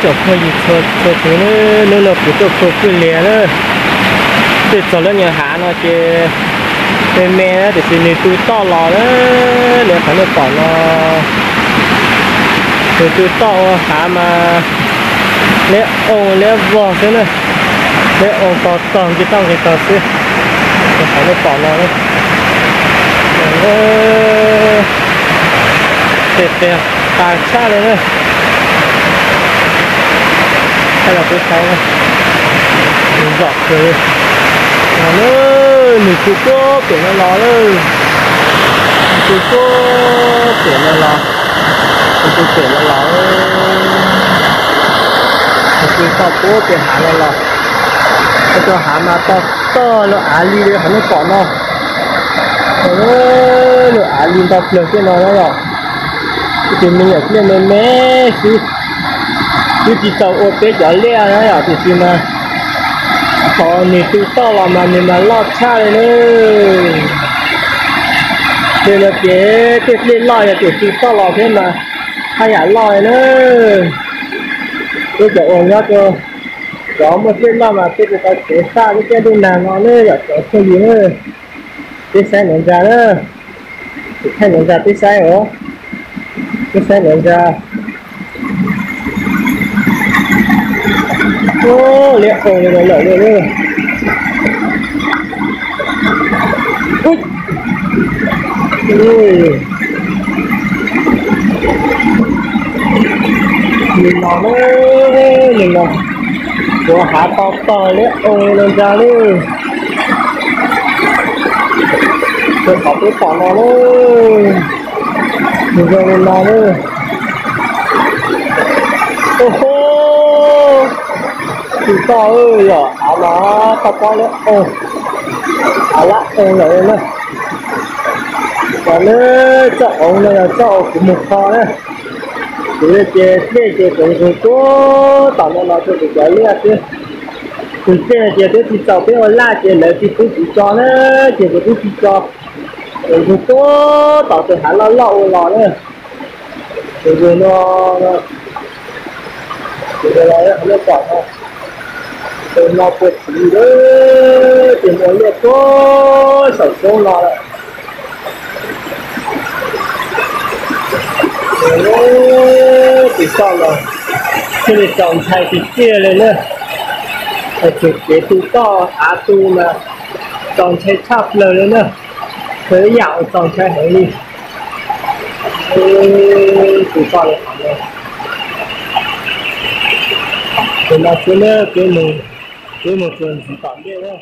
Tsoom phooj ywg txhua txhua tus, hnub no kuv tuaj khuv kwj liag na, tuaj txog lub nyuag hav no ces me me na tiam sis nws tu toj los na, li qhov nej pom no, nws tu toj ua hav mas liab oo liab vog xwb na, liab oo tog tog nce toj nqis tog xwb, li qhov nej pom no. Tes tes tas tshaj li na. Thaij los kuv saib, nws zom kawg li. No na, nws tu puag pem no los lawm, nws tu puag pem no los, nws tu pem no los, nws tu toj puag pem hav no los, ua rau hav mas tog tog luag av li li qhov nej pom no. Luag av li ntau plaws tej no na yom. Tus me nyuam txiaj me me xwb, twb tsis txaus ua peb cov liaj na yom, tiam sis mas qhov nws tu toj los mas nws mas loj tshaj li na. Tej no ces tej dlej loj yog tias tu toj los thiab mas haj yam loj li na. Peb cov uas nyob rau cov muaj dlej loj mas peb tsis tau tsev xaj lub caij ntuj nag no ne yom cov phooj ywg na. Peb saib nuav ntsa na, thaij nuav ntsa peb saib os, peb saib nuav ntsa. Liab oo li no lawm li. Nws no, nws no, ua hav tog tog liab oo li no ntsa lawm. Rau qhov peb pom no na, nws zoo li no na. Ua, tsis toj yog av mas toj pob liab oo, av lab oo lawm na. Cov neb txoj oov no yog txoj uas kuv mus kho na. Kuv ces dlej ces kuv nqug puag tom no los rau kuv cov liaj xwb. Tus dlej no ces twb tsis txaus peb ua laj ces lawv tsis pub kuv tso na, ces kuv twb tsis tso. Kuv nqug puag tom tus hav loj loj ua los na. Tus nqug no, tus nqug no nej pom no, tus no puag tid lawm, ces mus ua liaj puag saum roob no lawm. Tus toj los thiaj li txaus ntshai tiag tiag li na. Hais txog kev tu toj av tu mas txaus ntshai tshaj plaws li na. Yog ib yam uas txaus ntshai heev li. Tus toj li qhov no, tus no xwb na, peb mus txuas ntxiv tom ntej na.